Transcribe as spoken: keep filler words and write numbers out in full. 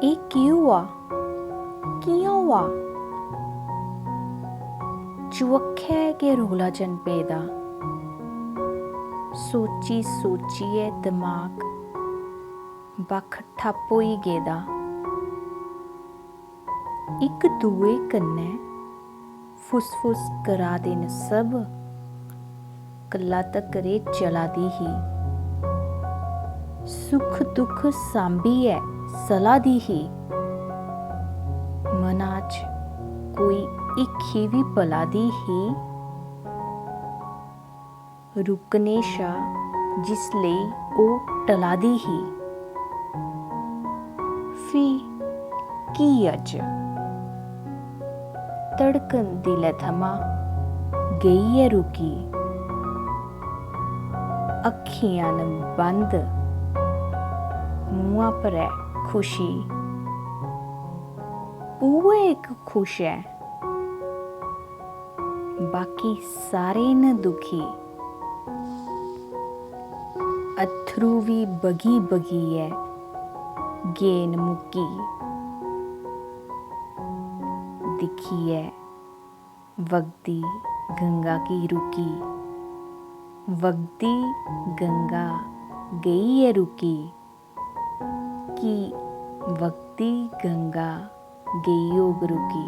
एह् केह् होआ? कि'यां होआ? चुअक्खै गै रौला जन पेदा। सोची सोचियै दमाग बक्ख ठप्प होई गेदा। इक दुए कन्नै फुसफुस करा दे न सब। कल्ला तक्कर एह् चला दी ही, सुख दुख सांभियै सला दी ही। मना च कोई हीखी बी पला दी ही। रुकने शा जिसलेई ओह् टला दी ही। फ्ही की अज्ज धड़कन दिलै थमां गेई ऐ रुकी। अक्खियां न बंद, मुहां पर ऐ खुशी। उ'ऐ इक खुश ऐ, बाकी सारे न दुखी। अत्थरू बी बगी बगियै गे न मुक्की। दिक्खियै वगदी गंगा गी रुकी। वगदी गंगा गेई ऐ रुकी। कि वगदी गंगा गेई होग रुकी।